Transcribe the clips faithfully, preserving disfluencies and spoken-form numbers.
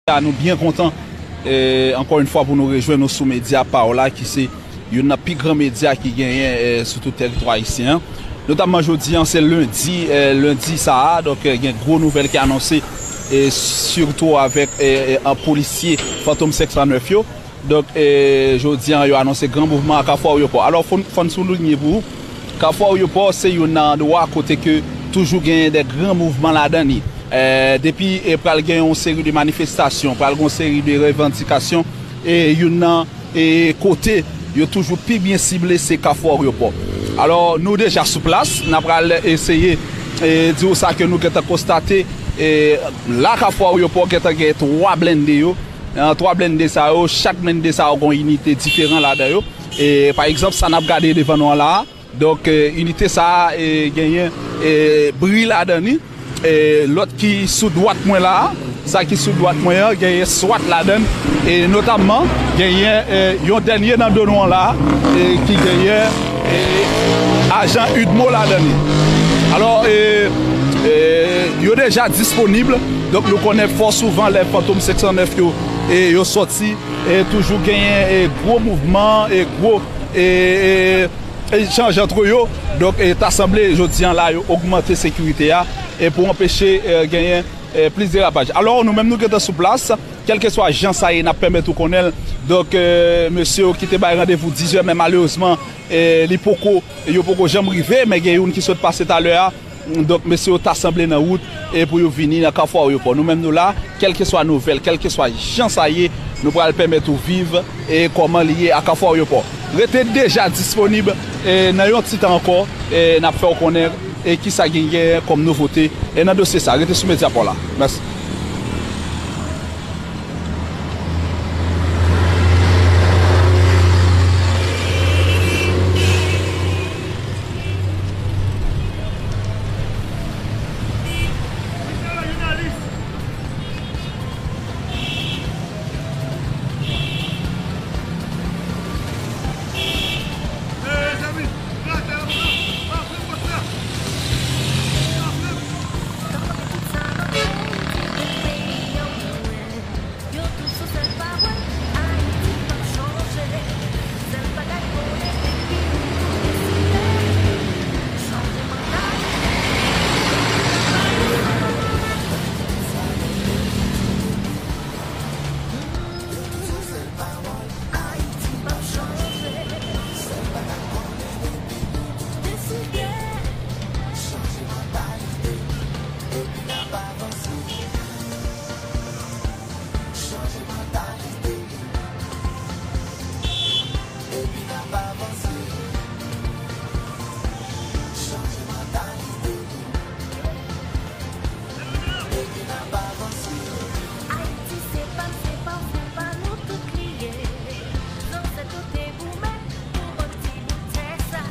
Nou byen kontan, eh, ankò yon fwa, pou nou rejwenn nou sou medya pa w la, ki se youn nan pi gran medya ki genyen, eh, sou tout tèritwa ayisyen an. Notamman jodi an, se lendi, eh, lendi sa a, donk, eh, gen gwo nouvèl ki anonse, eh, sitou avèk, eh, eh, an polisye Fantom senk san nèf yo. Donk, eh, jodi an, yo anonse gran mouvman a Kafou Aryopò. Alò, fò n, fò n soulinye pou ou, Kafou Aryopò se youn nan andwa kote ke toujou genyen de gran mouvman ladan li. Eh, depi, eh, pral gen yon seri de manifestasyon, pral gen yon seri de revandikasyon, e youn nan, eh, kote yo toujou pi byen sible se Kafou Aryopò. Alò, nou deja sou plas, n a pral eseye, eh, di w sa ke nou gentan konstate, eh, la Kafou Aryopò gentan gen twa blende yo. Nan twa blende sa yo, chak blende sa yo gen yon inite diferan ladan yo. E, pa egzanp, sa n ap gade devan nou an la a, donk, eh, inite sa a, eh, genyen, eh, bri ladan li. Eh, lòt ki sou dwat mwen la a, sa ki sou dwat mwen an, genyen swat ladan l. E notamman, genyen, eh, yon dènye nan do nou an la a, eh, ki genyen, eh, ajan UDMO ladan li. Alò, eh, eh, yo deja disponib. Donk, nou konnen fò souvan lè Fantom senk san nèf yo, eh, yo sòti, eh, toujou genyen, eh, gwo mouvman, eh, gwo, eh, eh, echanj antre yo. Donk, eh, ta sanble jodi an la, yo ogmante sekirite a, eh, pou anpeche, eh, genyen, eh, plis derapaj. Alò, nou menm nou gentan sou plas, kèlkeswa jan sa ye, n ap pèmèt ou konnen l. Donk, eh, mesye yo ki te bay randevou diz è, men malerezman, eh, li poko, yo poko janm rive, men gen youn ki sot pase talè a. Donk, mesye yo ta sanble nan wout, e pou yo vini nan Kafou Aryopò. Nou menm nou la, kèlkeswa nouvèl, kèlkeswa jan sa ye, nou pral pèmèt ou viv, e kòman li ye a Kafou Aryopò. Rete deja disponib, e nan yon ti tan ankò, e n ap fè w konnen, e kisa gen, gen kòm nouvote, e nan dosye sa. Rete sou medya pa w la. Mèsi. Yo tout sou sèl pawòl, Ayiti p ap chanje. Sèl bagay konnen depi nou tou deside, chanje mantalite. Yo tout sou sèl pawòl, Ayiti p ap chanje. Sèl bagay konnen depi nou tou deside, chanje mantalite. Epi n ap avanse. Chanje mantalite nou. Epi n ap avanse. Chanje mantalite nou. Epi n ap avanse. Ayiti se pa m, se pa w, se pa nou tout li ye. Zansèt yo te goumen pou bati bout tè sa.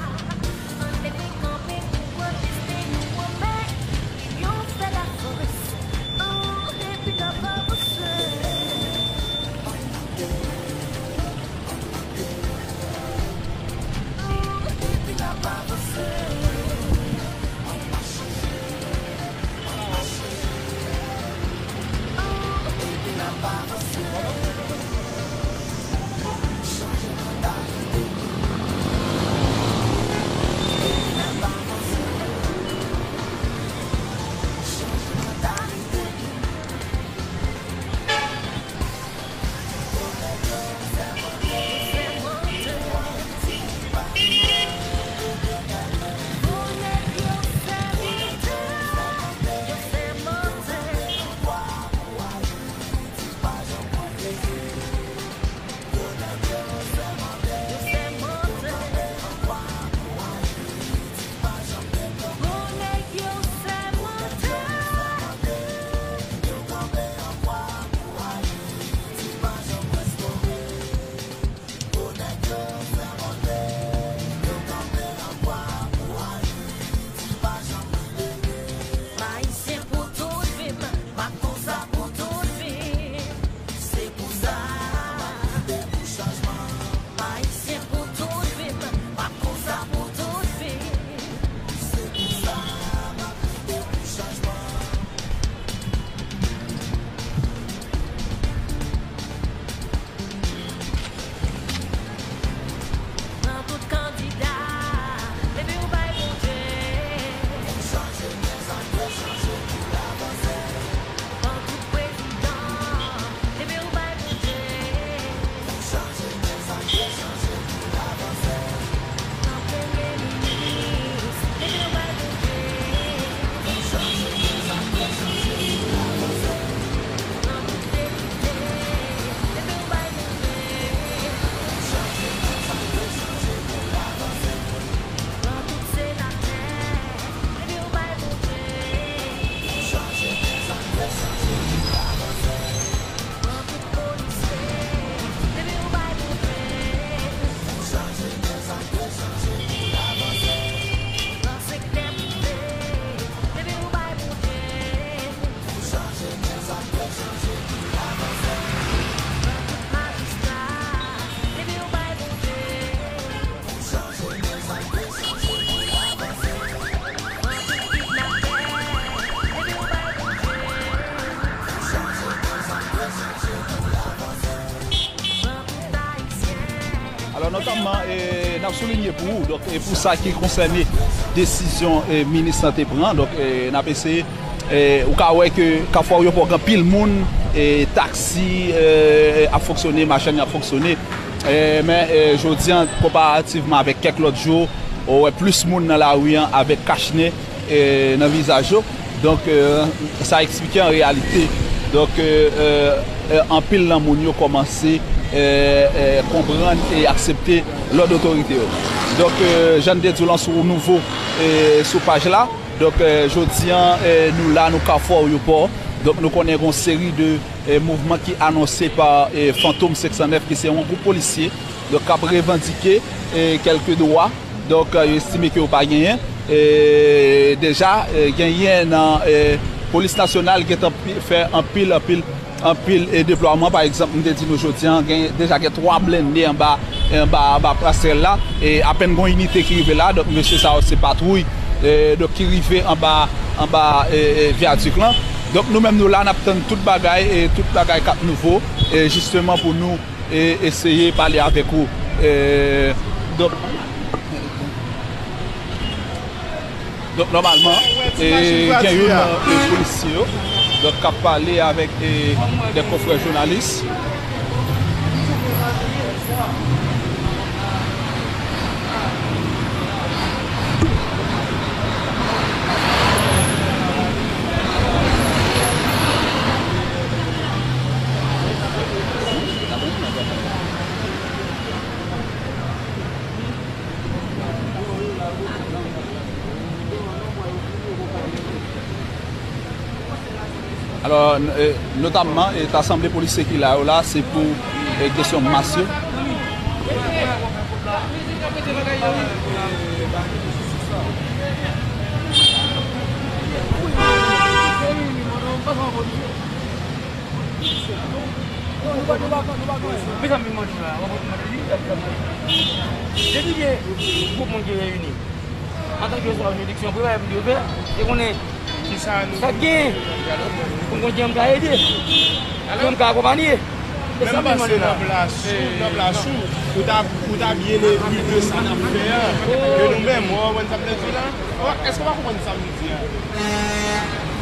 Ann leve kanpe pou pwoteste nou anmè. Inyon fè lafòs. An, epi n ap avanse. An, epi n ap avanse. Notamman, e, n ap soulinye pou ou, donk, e, pou sa ki konsène desizyon, e, minis lan te pran, donk, e, n ap eseye, e, ou ka wè ke Kafou Ayewopò gen anpil moun, e, taksi, e, ap fonksyone, machann ap fonksyone, e, men, e, jodi a, konparativman avèk kèk lòt jou, ou wè plis moun nan lari a avèk kachnen, e, nan vizaj yo. Donk, e, sa eksplike an reyalite. Donk, e, e, e, anpil nan moun yo kòmanse, e, e, konprann e aksepte lòd otorite yo. Donk, e, jan n te di w lan, si w nouvo, e, sou paj la, donk, e, jodi a, e, nou la, nou Kafou Ayewopò. Donk, nou konnen gen yon seri de, e, mouvman ki anonse pa, e, Fantom senk san nèf, ki se yon gwoup polisye, donk, k ap revandike, e, kèlke dwa. Donk, yo estime ke yo pa genyen. E, deja, e, genyen nan, e, Polis Nasyonal gentan pi-, fè anpil, anpil, anpil, e, deplwaman. Pa egzanp, m te di nou jodi a, gen, deja gen twa blende anba, anba, anba pasrèl la. E apèn gen yon inite ki rive la. Donk, mesye sa yo se patwouy, e, donk, ki rive anba, anba, e, e, vyadik lan. Donk, nou menm nou la, n ap tann tout bagay, e tout bagay k ap nouvo, e jisteman pou nou e eseye pale avèk ou. E, donk, donk, nòmalman, e, gen youn nan, e, polisye yo, donk, k ap pale avèk, e, de konfrè jounalis. Alò, n-, e, notamman, e, ta sanble polisye ki la yo la, se pou, e, kesyon mas yo. Mezanmi, mwen di la, w ap mande li, depi gen gwoup moun ki reyini, antanke responsab jiridiksyon, premye bagay pou yo fè, se konnen sa k genyen, pou m konn kijan m ka ede, kijan m ka akonpanye. E sa m vin mande la. Nòb la sou, nòb la sou, ou ta, ou ta byen evalye sa n ap fè a. E nou menm, w konprann sa m vle di la? Èske w pa konprann sa m di a?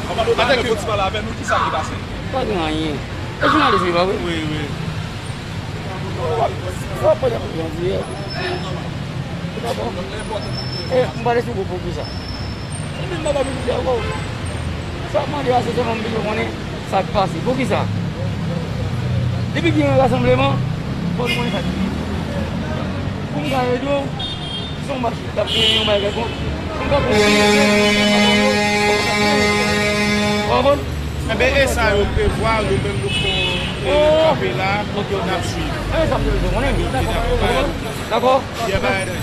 Anba nou, anba nou, pale avè nou, kisa ki pase? Pa gen anyen. E jounalis li, pa vre? Wi, wi. Sa w ap pale pou jan di a. Ou pa bon? E, m pale sou gwo pou kisa? E menm bagay pou kisa ankò? Sa w ap mande a, se sèlman m bezwen konnen sa k pase. Pou kisa? Depi gen yon rasanbleman, fò nou konnen sa k rive. Pou m ka ede w, si se yon machin k ap genyen yon bagay kèlkonk, pou m ka konn. Ou konprann? Enben, e sa yo prevwa, nou menm nou fè, e, kanpe la, n ap swiv. E sa m te bezwen konnen. Dakò?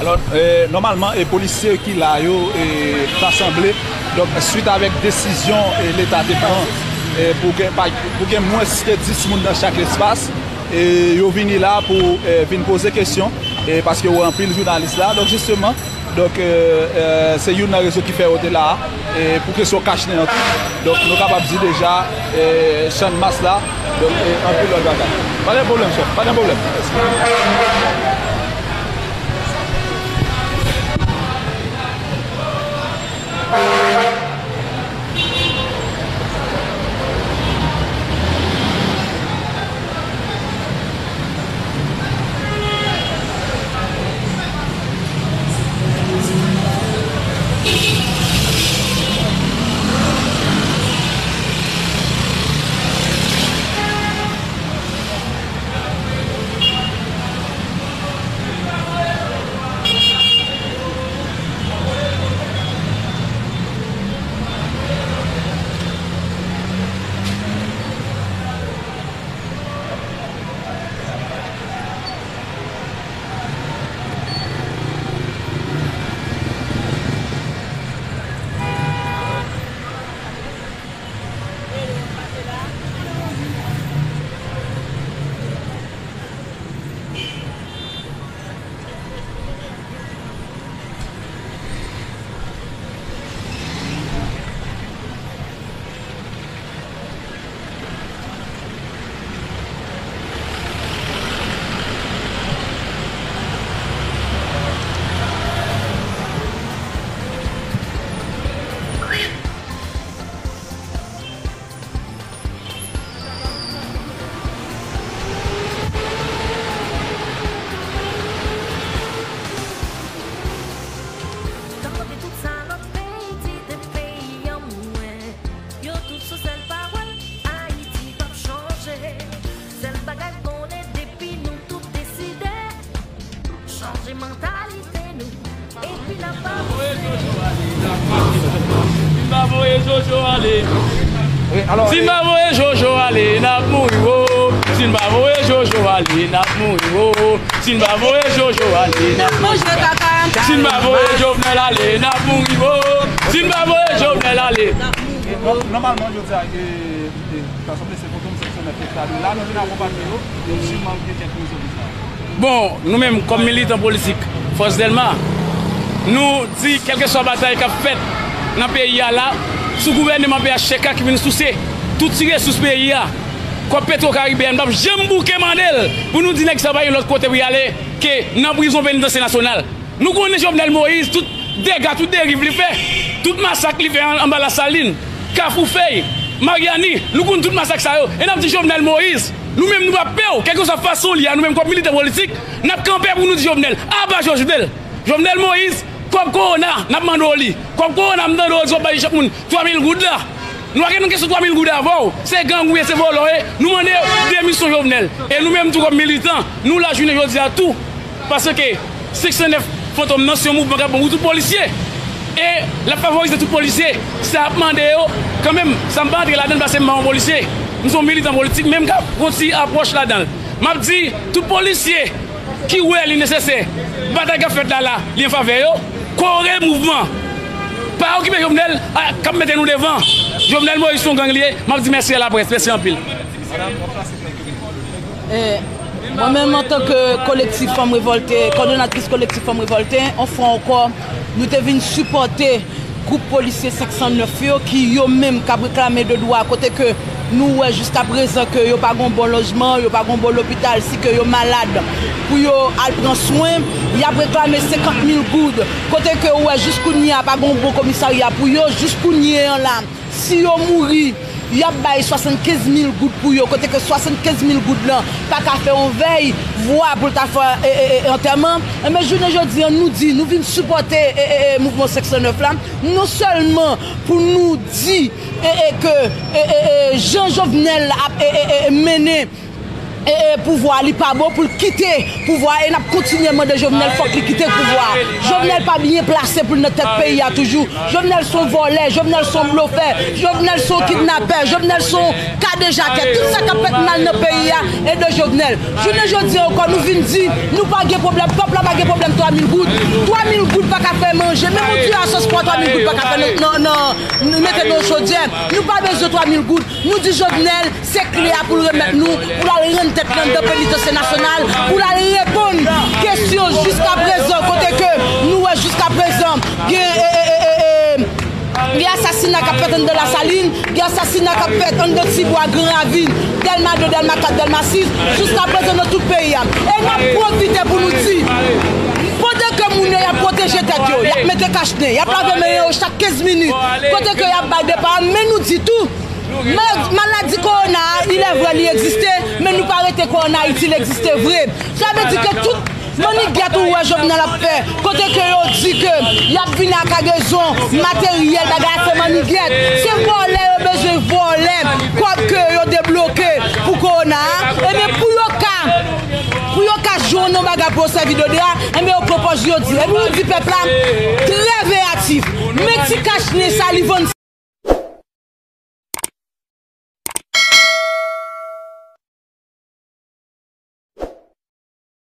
Alò, e, nòmalman, e, polisye ki la yo, e, ta sanble, donk, swit avèk desizyon, e, Leta te pran, e, pou gen, pa, pou gen mwens ke dis moun nan chak espas, e, yo vini la pou, e, vin poze kesyon, e, paske yo wè anpil jounalis la. Donk, jisteman, donk, e, e, se youn nan rezon ki fè yo te la a, e, pou kesyon kachnen an tou. Donk, nou kapab di deja, e, channmas la, donk, e, anpil lòt bagay. Pa gen pwoblèm, chèf, pa gen pwoblèm. Mantalite nou, epi n ap avanse. Si n pa voye Jojo ale, si n pa voye Jojo ale, n ap mouri wo. Si n pa voye Jojo ale, n ap mouri wo. Si n pa voye Jojo ale, n ap manje kaka. Si n pa voye Jovenel ale, n ap mouri wo. Si n pa voye Jovenel ale. Nòmalman, jodi a, e, e, Rasanble se Fantom senk san nèf yo k ta dwe la, nou vin akonpanye yo, e siman gen kèk rezon pou sa. Bon, nou menm, kòm militan politik Fòs Dèlma, nou di, kèlkeswa batay k ap fèt nan peyi a la, sou gouvèneman P H T K ki vin souse tout ti resous peyi a, kòb Petro Caribe a, n p ap janm bouke mande l pou nou di nèg sa pa gen lòt kote pou y ale ke nan prizon penitansye nasyonal. Nou konnen Jovenel Moïse, tout dega, tout deriv li fè, tout masak li fè an-, anba Lasalin, Kafou Fèy, Maryani, nou konn tout masak sa yo. E n ap di Jovenel Moïse, nou menm nou p ap pè w, kèlkeswa fason li ye a, nou menm kòm militan politik, n ap kanpe pou nou di Jovenel, aba Jovenel. Jovenel Moïse, kòb kowona, n ap mande w li. Kòb kowona, m tande w di w ap bay chak moun twa mil goud la. Nou pa gen nan kesyon twa mil goud avè w. Se gang ou ye, se vòlò w ye. Nou mande demisyon Jovenel. E nou menm tou kòm militan, nou la jounen jodi a tou. Paske senk san nèf Fantom nan se yon mouvman k ap bon pou tout polisye. E l ap favorize tout polisye. Sa ap mande yo, kanmenm, sa m pa antre ladan l paske m pa yon polisye. M se yon militan politik, men m ka pran ti apwòch ladan l. M ap di, tout polisye ki wè li nesesè, batay k ap fèt la la, li an favè yo, kore mouvman. Pa okipe Jovenel, a, k ap mete nou devan. Jovenel Moïse se yon gang li ye. M ap di mèsi a laprès. Mèsi anpil. E, mwen menm, antanke kolektif Fanm Revòlte, kòdonatris kolektif Fanm Revòlte, yon fwa ankò, nou te vin sipòte gwoup polisye senk san nèf yo, ki yo menm k ap reklame de dwa, kote ke nou wè jiska prezan ke yo pa gon bon lojman, yo pa gon bon lopital, si ke yo malad, pou yo al pran swen, y ap reklame senkant mil goud, kote ke ou wè jis kounye a pa gon bon komisarya pou yo, jis kounye an la, si yo mouri, y ap bay swasannkenz mil goud pou yo, kote ke swasannkenz mil goud lan pa ka fè yon vèy vwa pou l ta fè, e, e, e, antèman. Enben, jounen jodi an, nou di, nou vin sipòte, e, e, e, mouvman senk san nèf la, non sèlman pou nou di, e, e, ke, e, e, e, jan Jovenel ap, e, e, e, mennen, e, e, pouvwa a, li pa bon pou l kite pouvwa a, e n ap kontinye mande Jovenel, fòk li kite pouvwa a. Jovenel pa byen plase pou l nan tèt peyi a toujou. Jovenel se yon vòlè, Jovenel se yon blofè, Jovenel se yon kidnapè, Jovenel se yon kadejakè. Tout sa k ap fèt mal nan peyi a, e de Jovenel. Jounen jodi a ankò, nou vin di, nou pa gen pwoblèm, pèp la pa gen pwoblèm twa mil goud. Twa mil goud pa ka fè manje, menm yon ti asans pou twa mil goud pa ka fè nan, nan, nan, mete nan chodyè. Nou pa bezwen twa mil goud. Nou di Jovenel, se kle a pou l remèt nou, pou l al rann tèt li anndan penitansye nasyonal, pou l al reponn kesyon jiska prezan, kote ke nou wè jiska prezan, gen, e, e, e, e, e, gen asasina k ap fèt anndan Lasalin, gen asasina k ap fèt anndan Tibwa, Gran Ravin, Dèlma de, Dèlma kat, Dèlma sis, jiska prezan nan tout peyi a. E n ap pwofite pou nou di, pandan ke moun yo y ap pwoteje tèt yo, y ap mete kach nen, y ap lave men yo chak kenz minit, kote ke y ap bay depa, men nou di tou, Ma-, maladi kowona a, il est vrai, li egziste, men nou pa rete kowona a itil egziste vre. Sa vle di ke tout mannigèt ou wè Jovenel ap fè, kote ke yo di ke y ap vin ak kagezon, materyèl, bagay a se mannigèt. Se vòlè yo bezwen vòlè kòb ke yo debloke pou kowona a. Ebyen, pou yo ka, pou yo ka jwenn yon bagay pou yo sèvi de dra, ebyen, yo pran pòz yo di. Epi nou di pèp la, trè veyatif. Men ti kach nen sa, li vann